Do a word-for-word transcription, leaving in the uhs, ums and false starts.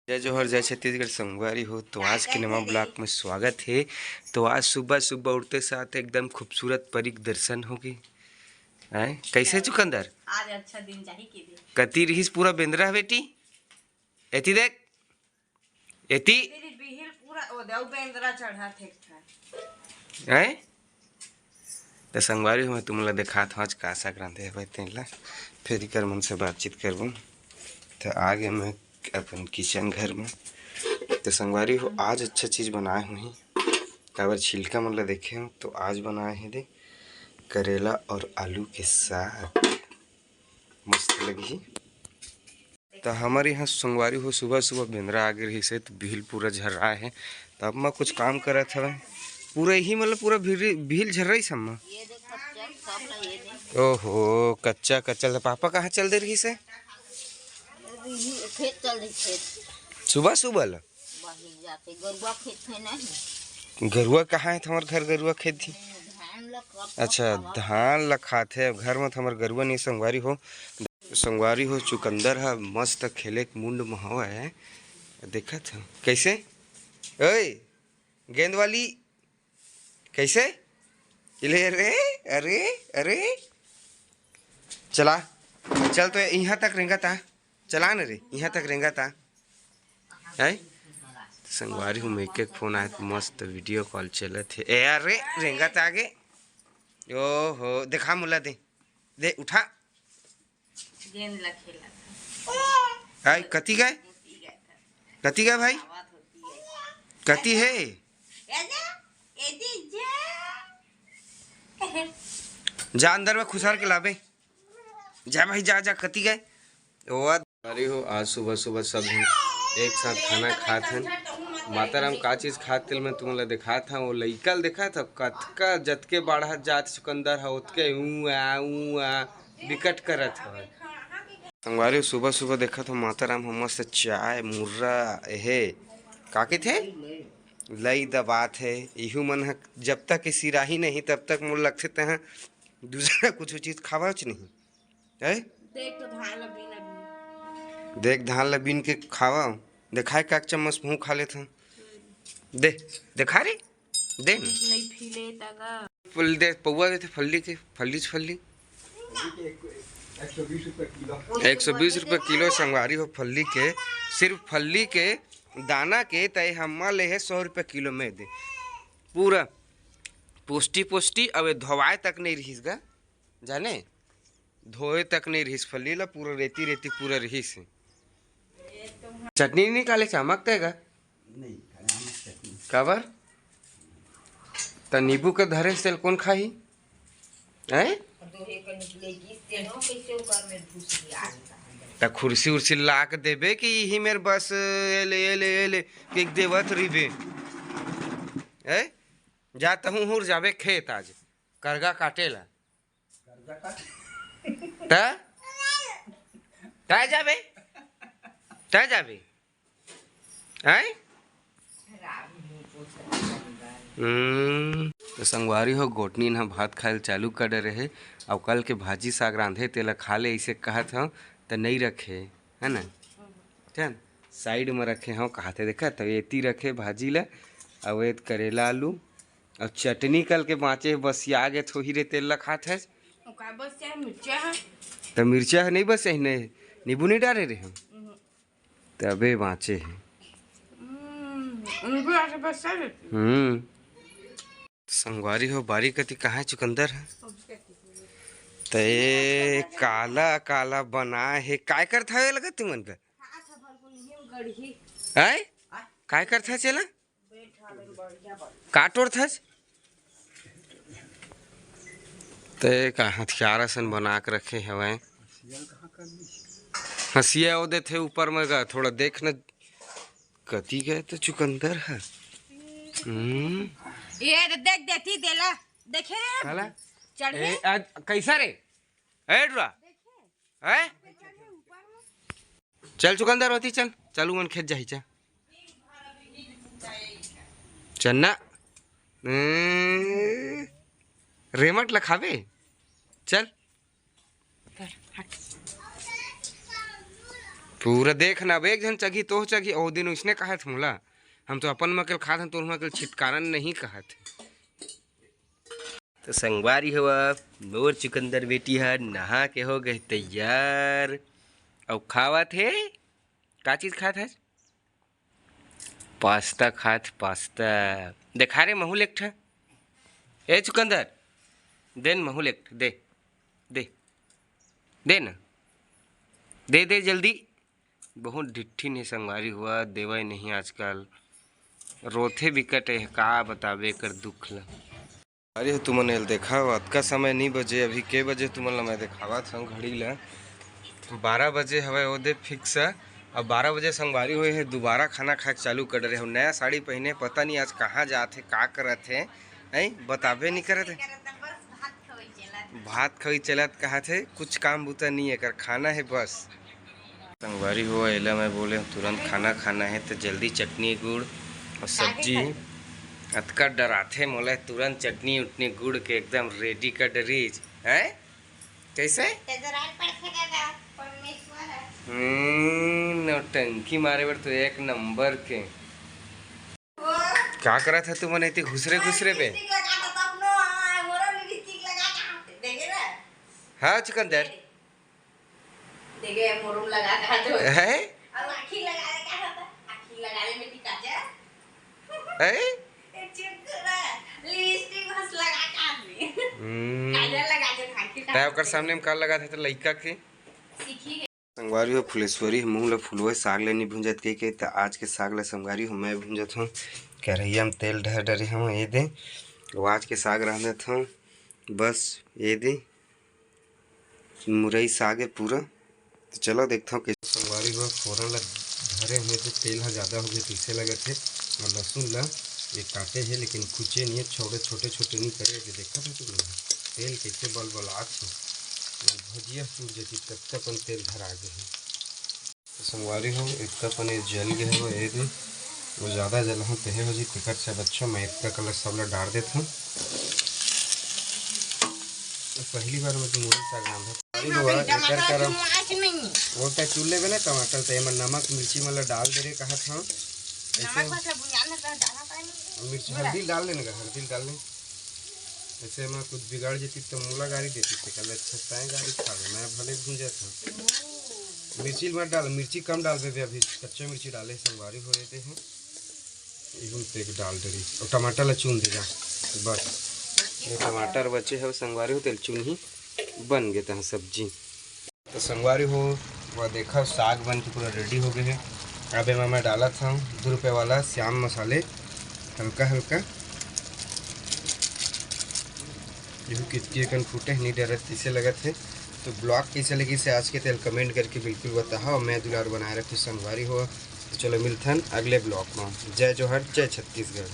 जय जोहार, जय छत्तीसगढ़ संगवारी हो। तो आज के नवा ब्लॉग में स्वागत है। तो आज सुबह सुबह उठते साथ एकदम खूबसूरत परी के दर्शन हो गे। हैं, कैसे चुकंदर? आज अच्छा दिन जाही के दिन। कति रिहिस पूरा बेंदरा बेटी? एती देख, एती। तेरी बिहिल पूरा ओ दे, अउ बेंदरा चढ़ा थे एक ठा। हैं? त संगवारी हो, मैं तुमला देखात हूँ आज का साग रांधे हवय तेन ला, फिर इकर मन से बातचीत करबो। त आ गे मैं अपन किचन घर में। त संगवारी हो, आज अच्छा चीज बनाए हुई, काबर छिलका मन ला देखे हो तो आज बनाए हे दे करेला और आलू के साग, मस्त लगही। त हमर यहाँ संगवारी हो सुबह सुबह बेंदरा आ गे रहिस हे, त बिहिल पूरा झर्राए हे। त अब मैं कुछ काम करत हवय, पूरा यही मतलब पूरा बिहिल, बिहिल झर्राइस हम्मा। ये देख कच्चा, सब ला ये देख। ओहो, कच्चा कच्चा ल पापा कहाँ चल दे रहिस हे? खेत चल दे, खेत। सुबह सुबह ल? बाहिर जाते, गरुआ खेत है नहीं। गरुआ कहाँ है तुम्हार घर? गरुआ खेत थी। धान ला कब अच्छा, कब खावा? धान ला खाथे। अब घर में तो हमार गरुआ नहीं, संगवारी हो। संगवारी हो, चुकंदर ह मस्त खेले के मुंड म हवय। देखत ह कैसे? ओए, गेंद वाली, कैसे? ले रे, अरे, अरे। चला, चल तो यहाँ तक रेंगत आ। चला न रे, यहाँ तक रेंगत आ। है? संगवारी हो, मैं के फोन आए, मस्त वीडियो कॉल चलत हे। ए, अरे, रेंगत आगे। ओहो, देखा मुला दे। दे, उठा। गेंद ला खेला था। हाय, कति गए? मोती गए था। कति गए भाई? आवाज होती है। कति है? ए जा, ए दी जा। जा अंदर में खुसार के लाबे। जा भाई, जा, जा, कति गए? ओ अरे हो, आज सुबह सुबह सब झन एक साथ खाना खात हन। माता राम का चीज खात तेल में तुमन ला देखात हन। वो लइका ल देखात हव, कतका जतके बाढ़त जात चुकंदर ह, ओतके ऊँ आ, ऊँ आ, बिकट करत हवय। संगवारी हो, सुबह सुबह देखत हो माता राम ह मस्त चाय, मुर्रा, एहे, का कहिथे? लई दबात हे। इहू मन ह जब तक के सिराही नहीं, तब तक मोर लगथे तेहा दूसरा कुछ चीज खावच नहीं। हैं? देख तो धान ल बीन अभी। देख धान ल बीन के खावा। देखाए का चम्मच मुँह खा लेथन। दे, देखा रे। दे न। नहीं फीले तगा। फल दे, पौवा देथे फल्ली के, फल्ली च फल्ली। एक सौ बीस रुपये किलो संगवारी हो फल्ली के, सिर्फ फल्ली के दाना के तय हम्मा ले हे सौ रुपये किलो में दे। पूरा पोस्टी पोस्टी, अब ये धोवाए तक नहीं रहिस गा, जाने? धोए तक नहीं रहिस फल्ली ला, पूरा रेती रेती पूरा रहिस हे। चटनी नहीं काले चामक तेगा? नहीं, काले आमक चटनी। काबर? त नींबू के धरे से तेल कौन खाही? हैं? त कुर्सी उर्सी ला के देबे कि यही मेर बस एले, एले, एले, कि देवत रहिबे। हैं? जा तहूँ हुर जाबे खेत आज, करगा काटे ला। त? तय जाबे? तय जाबे? हैं? हम्म, त संगवारी हो, गोटनीन ह भात खाए ल चालू कर डरे हे। अउ कल के भाजी साग रांधे, तेला खा ले, अइसे कहत हव, त नइ रखे, है ना? चल, साइड म रखे हव, कहाथे, देखा, त एती रखे भाजी ल, अउ एत करेला आलू, अउ चटनी कल के बाँचे हे, बसिया गे थोही रे, तेल ल खात हस। ओका बस चाहे मिर्चा है। त मिर्चा ह नहीं बस चाही, नहीं, नींबू नहीं डारे रे हम। तबे बाँचे हे। हम्म, उनको ऐसे बस चल देती। हम्म। संगवारी हो, बारी कति कहाँ हे चुकंदर ह? ते काला काला बनाए हे, काय करत हवे लगा तुमन का? हैं? काय करत हस एला? का टोरथस? ते का हथियार असन बना के रखे हवय। हंसिया ओ देथे ऊपर में गा, थोड़ा देख न। कति गए तो चुकंदर ह। हम्म। ये तो देख देती देला। देखे रे? काला? चढ़े? ए, आज कैसा रे? ए, डुरा। हैं? चल चुकंदर होती, चल। चल, उमन खेत जाही, चल। चन्ना। ए, रेमट ल खाबे? चल। पूरा देख ना, अब एक झन चघी तो चघी, ओ दिन उसने कहत मोला, हम तो अपन मकल खात हन, तोर मकल छिटकारन नहीं कहत। तो संगवारी हो, मोर चुकंदर बेटी ह नहा के हो गए तैयार, अउ खावत हे। का चीज खात हस? पास्ता खात, पास्ता। देखा रे महू ले एक ठा। ए चुकंदर, दे न महू ले एक ठा, दे, दे, दे ना, दे दे जल्दी। बहुत ढिट्ठिन हे संगवारी हो, देवय नहीं आजकल। रोथे बिकट हे, का बताबे एकर दुख ल। अरे हो तुमन एल देखा, अतका समय नहीं बजे, अभी के बजे तुमन ल मैं देखावत हूँ घड़ी ल, बारह बजे हवय ओदे फिक्स। अब बारह बजे संगवारी होए हे, दोबारा खाना खाए के चालू कर डरे हो। नया साड़ी पहने, पता नहीं आज कहाँ जात हे, का करत हे, हैं बताबे नहीं करत हे। भात खवई चलत कहा थे, कुछ काम बुता नहीं है कर, खाना है बस। संगवारी हो, एला मैं बोले हूँ, तुरंत खाना खाना है तो जल्दी चटनी गुड़ और सब्जी। अतका डराथे मोला, तुरंत चटनी उटनी गुड़ के एकदम रेडी कर डरीज है। कैसे? हम्म, नौटंकी मारे बर तो एक नंबर के। का करत है तुमन इतनी घुसरे घुसरे पे? हाँ चुकंदर। है? तै ओकर सामने में का लगा था तो लइका के? संगवारी हो, फुलेश्वरी ह मुँह ल फुलवे साग ले नी भूंजत कहिके, त आज के साग ल संगवारी हो मैं भूंजत हूँ। करहिया में तेल ढर डरे हूँ, ये दे। वो आज के साग रांधत हूँ, बस ये दे मुरई साग है पूरा। तो चलो देखता हूँ कैसे। संगवारी हो, फोरन ल धरे हुए थे, तेल ह ज़्यादा हो गया, पीसे लगे थे। और लहसुन ल ये काटे है, लेकिन कुचे नहीं है, छोटे छोटे छोटे नहीं करे। ये देखा था तुम, तेल कैसे बल बल आत है, भजिया टूट जाती, तब तक अपन तेल धरा गए हैं। तो संगवारी हो, इतना पनीर जल गया हो, ये दे, वो ज़्यादा जल हो, तेहे हो जी, तेकर से अच्छा मैं इतना कलर सब ला डाल देता हूँ। तो पहली बार मैं तो मुरई साग रांधा। अरे बाबा, एकर करम। वो तो चूल्हे पे ना टमाटर, तो एमा नमक, मिर्ची मन ला डाल दे रे, कहा था। ऐसे नमक बस बुनियाद में तो डाला पानी। मिर्च, हल्दी डाल लेने का, हल्दी डाल ले। ऐसे में कुछ बिगाड़ जाती तो मुला गाड़ी देती, तो कल अच्छा ताए गाड़ी खा ले, मैं भले भूंजा था। मिर्ची मत डाल, मिर्ची कम डाल बेबे, अभी कच्चा मिर्ची डाले, संगवारी हो रहे हैं। इहू तेल डाल डरी और टमाटर ला चुन देगा बस। ये टमाटर बचे है संगवारी हो, तेल चुन ही बन गए तहाँ सब्जी। तो संगवारी हो, वो देखा साग बन के पूरा रेडी हो गए है। अब एमा मैं डालत हूँ दो रुपये वाला श्याम मसाले, हल्का हल्का। यहू कितकी एकन फूटे नहीं डरत किसे लगत है। तो ब्लॉग कैसे लगी से आज के तेल कमेंट करके बिल्कुल बताओ। मैं दुलार बनाए रखूँ संगवारी हो। तो चलो मिलथन अगले ब्लॉग में। जय जोहार, जय छत्तीसगढ़।